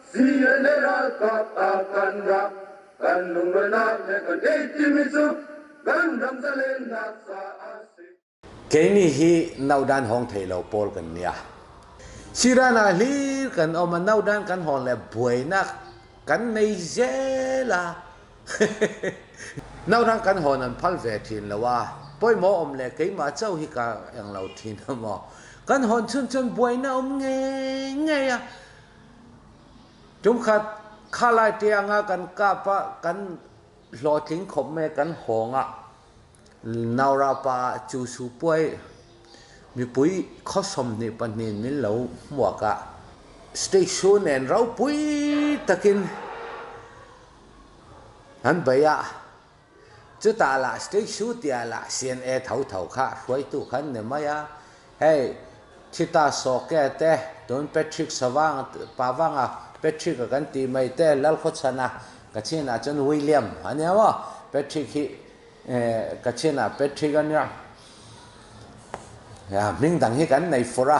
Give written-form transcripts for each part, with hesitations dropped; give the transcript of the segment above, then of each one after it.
CNA ralkap a kan rak kan lungrualnak he kan ei timi cu kan ram zalennak caah si. Keini hi naudan hawng thei lo pawl kan nia. Siran ah hlir kan om a naudan kan hawn le buainak kan nei zel a. Naudan kan hawn an phal ve thin lo a. Pawimawh om le keimah cho hi ka eng lo thin maw. Kan hawn chun chun buaina um nge nge a. Tumkhat khalai tianga kan kapa kan hlawhtling khop me kan hawng ah Naurapa cu supuai mipui khaw 22 min lo hmuak ah station en ropui takin an bei ah cuta lah station tia lah CNA thotho kha hruaitu khan ni mai a. Hei thita sawke te tun Patrick Savang pawanga Patrick kan ti mai te Lalkhawchana Kachin ah cun William ania maw Patrick hi Kachin ah Patrick ania ya hming dang hi kan nei fur a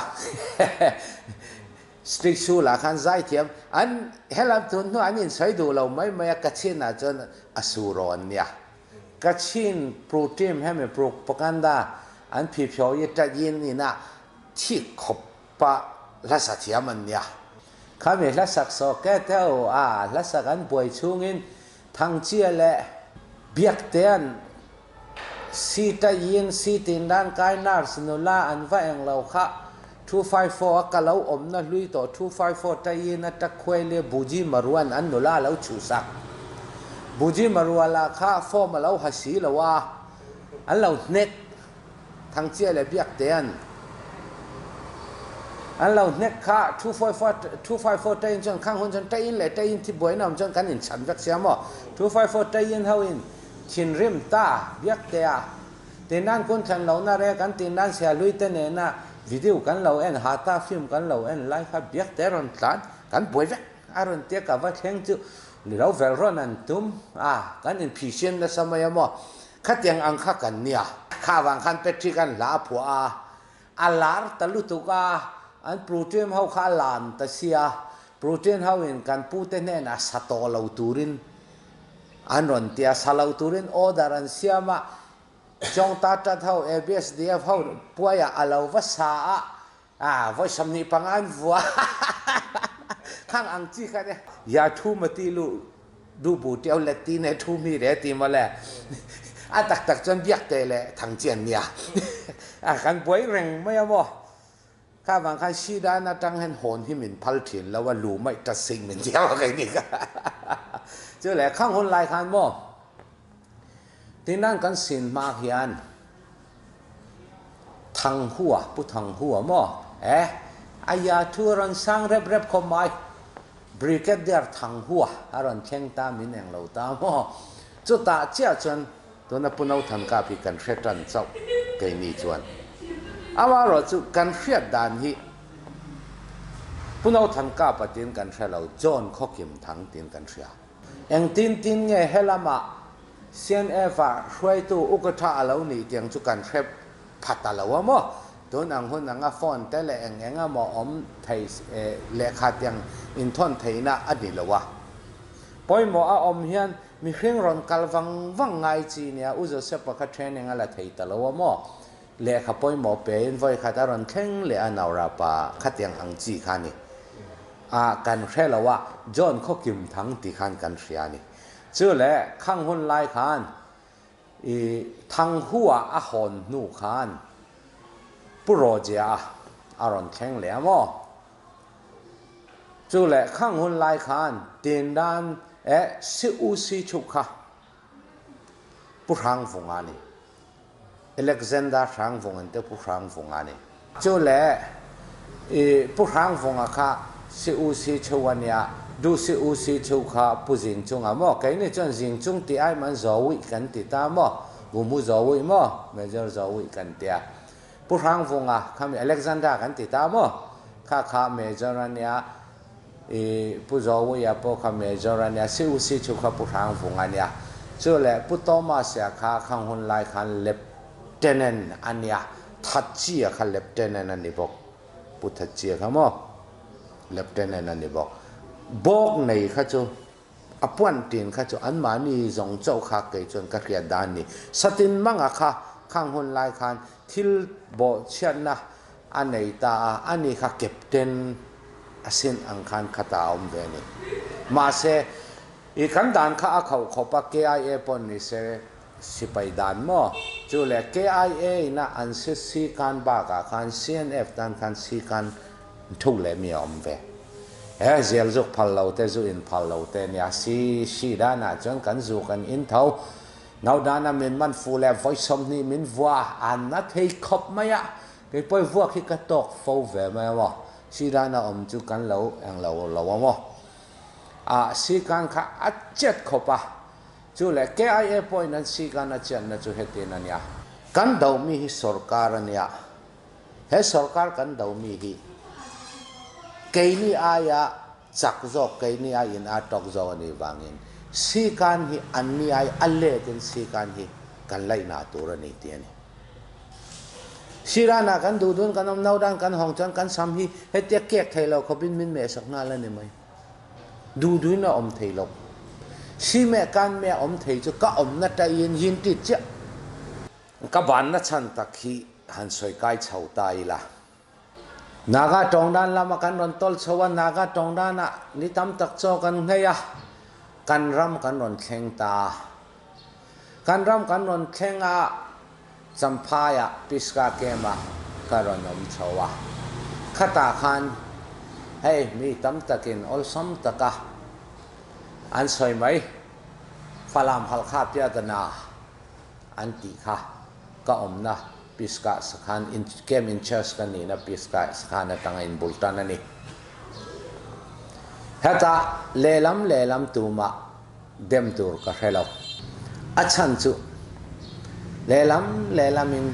Street shoe la khan zai thiam an helam tun hnu an in soi duh lo mai mai a Kachin ah cun a suro an nia Kachin pro team hemi propaganda an phi phyo i tat yin ina thi khop pa hlasa thiam an nia khami hlasak so ke teo a hlasak an buai chungin thangchia le biaktean si ta yin si tin dan kai nurse nula an va eng lo kha 254 a kalo om na hlui to 254 ta yin a tak khuai le buji maruan an nula lo chu sak buji maruala kha form lo hasi lo wa an lo hnek thangchia le biaktean an lo hnek kha 254 254 tain chuan khang hun chuan tain le tain thi buai nam chuan kan in chan vek sia maw 254 tain ho in thinrim ta biaktea tinan kun thlan lo na re kan tinan sia lui te ne na video kan lo en hata film kan lo en lai kha biakte ron tlan kan buai vek a ron tia ka va thleng chu lo vel ron an tum a kan in phi sian na samaya maw khatiang ang kha kan nia kha wang khan Patrick an hla phua a a lar ta lutuk a an protein ho kha lan ta sia protein ho in kan pu te hnen a sato lo turin an ron tia salo turin order an siama chong ta tat ho ABSDF ho puaya alo va sa a a voi samni pangan vua khang ang chi kha ne ya thu mati lu du bu tiao le ti ne thu mi re ti ma le a tak tak chon biak te le thang chian nia a kan buai reng mai amo kha wang khan si da na tang hen hon hi min phal thin lo wa lu mai ta sing min chiao kai ni ka chu le khang hun lai khan mo tinan kan sin ma hian thang hua pu thang hua mo e aya thu ron sang rep rep khom mai Brigadier Thang Hua a rawn thleng ta min eng lo ta maw? Chutah chiah chuan tuna Pu No Than Kap hi kan hre tan chauh keini chuan. Amaherawh chu kan hriat dan hi Pu No Than Kap a tiin kan hre lo, John Khawkim Thang tiin kan hria. Engtin tin nge helama CNF ah hruaitu Ukatha a lo nih tiang chu kan hre pha ta lo a maw? Tun ang hun anga phone te leh eng eng emaw awm thei lehkha tiang inthawn theihna a ni lo a. Pawimawh a awm hian mihring rawn kal vang vang ngai chi nia U Joseph-a kha training a la thei ta lo a maw? Lehkha pawimawh pein vawikhat a rawn thleng leh a Naurapa khatiang ang chi kha a ni. A kan hre lo a, John Khawkim Thang ti khan kan hria a ni. Chu leh khang hun lai khan I Thanghua a hawn hnu khan Pu Rawjia a rawn thleng leh a maw? Chu leh khang hun lai khan Tindan eh si u si chuk kha Pu Hrangvunga a ni. Alexander Hrangvung an te Pu Hrangvunga a ni. Cu le i Pu Hrangvunga kha si u si chu a nia, duh si u si chu kha Pu Zing Cung a maw? Kei nih cun Zing Cung ti ai man Zawi kan ti ta maw? Vumu Zawi maw? Major Zawi kan tia. Pu Hrangvunga kha mi Alexander kan ti ta maw? Kha kha Major a nia, i Pu Zawi a pawh kha Major a nia, si u si chu kha Pu Hrangvunga a nia. Cu le Pu Thomas a kha khang hun lai khan Lieutenant a nia, Thatchia kha Lieutenant a ni bawk. Pu That Cia kha maw Lieutenant an i bawk. Bawk nei kha cu a puan tin kha cu anmah ni zong cho kha kei cun ka hriat dan ni satin manga kha khang hun lai khan thil bawh chiatnak a nei ta a ani kha captain asin ang khan khata a um ve ni mahse i kan dan kha a khau khop a KIA pon ni se sipai dan mo chu le KIA ina an si si kan ba ka khan CNF tan khan si kan thu le mi a um ve he zel zuk phal lo te zu in phal lo te nia si si dan ah cun kan zu kan in tho no dan a min man fu le voi som ni min vua an na thei khop mai a kei poi vuak hi ka tok fo ve mai mo si dan a om chu kan lo eng lo lo mo a si kan kha a chet khop a chu le KIA point an si kan a chian na chu hetin ania kan do mi hi sarkar ania He sorkar kan domi hi keini aia chak zawk, keini ai in aa ṭawk zawk a nih vangin sikan hi anni ai a let in sikan hi kan laihnak tur a ni ti a ni. Siran ah kan duh dun kan um no dan kan hong cun kan sam hi hetia kek thei lo khop in min meh sak hna la ni mai. Duh duin a um thei lo. Si meh kan meh um thei cu ka um na ṭai in yin ṭit cia. Ka ban na chan tak hi han soi kai chho ta ila. Naga tongdan lama kan ron tol chho a Naga tongdan ah ni tam tak chaw kan ngei a kan ram kan ron thleng ta. Kan ram kan ron thleng a Champhai ah Pisgah camp ah ka ron om chho a. Khata khan hei mi tam takin awlsam taka an soi mai Falam Halkha piadana an ti kha ka umnak Pisgah sakhan in camp in charge kan nihna Pisgah sakhan atanga in bultan ani. Heta lehlam lehlam tumah dem tur ka hre lo. A chan cu lehlam lehlam in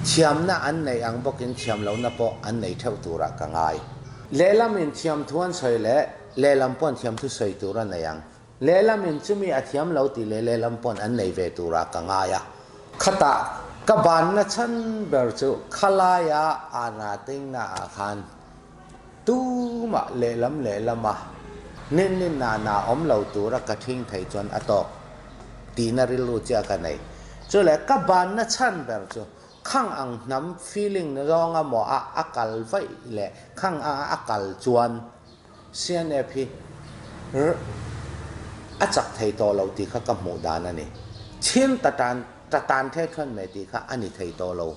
thiamnak an nei ang bawkin thiam lonak pawh an nei theu turah ka ngai. Lehlam in thiam thu an soi le lehlam pawh thiam thu soi tur an nei ang. Lehlam in cumi a thiam lo ti le lehlam pawn an nei ve turah ka ngai a. Khatah ka ban na chan ber cu khalai ah ana ting na ah khan tumah lehlam lehlam ah nin nin na na om lo tura ka ṭhing thei cun a tawk ti na rilru cia ka nei. Cule ka ban na chan ber cu khang ang hnam feeling na zong a maw a a kal vaih le khang a a kal chuan CNF hi a cak thei tawh lo ti kha ka hmuh dan a ni. Chin tatan tatan the thon mai ti kha ani thei tawh lo.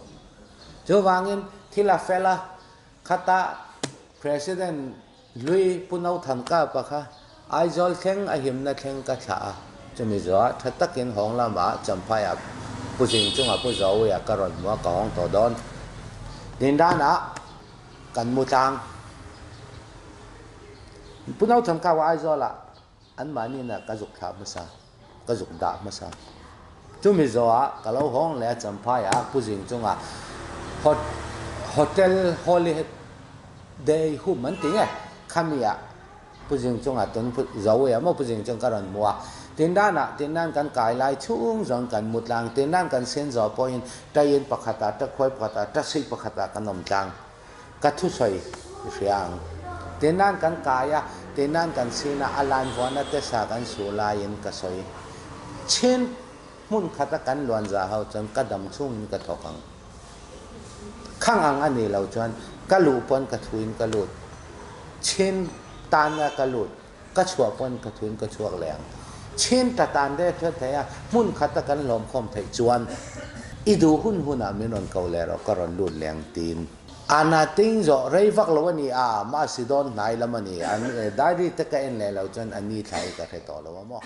Chuvangin thil a fel a, khata President Lui Pu No Than Kapa kha Aizawl thleng a himna thleng ka thlah a, chumi zawh tha takin hawng lamah Champhai ah Pu Zing chungah Pu Zawi ah ka rawn hmu a, ka hawng tawh dawn. Nindan ah kan mu tlang. Pu No Than Kau Aizawl ah anmahni in ah ka zuk thlah hmasa, ka zuk dah hmasa. Cumi zaw ah ka lo hawng le Champhai ah Pu Zing cungah Hotel Holiday Home an ti nge khami ah Pu Zing cungah tun zo ya maw Pu Zing cung ka ron mu a. Tindan ah tindan kan kai lai chung zong kan mu tlang. Tindan kan sin zaw pawh in ṭai in pakhat ah ṭakhuai pakhat ah ṭasui pakhat ah kan um tlang. Ka thusoi i hriang. Tenan kan kai ah tenan kan sinah alan vuan a tesa kan su lai in ka soi. Chin hmunkhat a kan luan za hau cun ka dam chung in ka thok ang. Khang ang ani lo cun ka lu pon ka thu in ka lut. Chin tan ah ka lut. Ka chuah pon ka thu in ka chuak leng. Chin ta tan de thwe thei a hmunkhat a kan lawm khawm theih chuan i du hun hun ah min ron ko le ro ka ron lut leng tin. Ana ting zo rei vak lo ani a ma si don hnai lam ani an diary te ka en le lo chuan ani thlai ka hre to lo mo.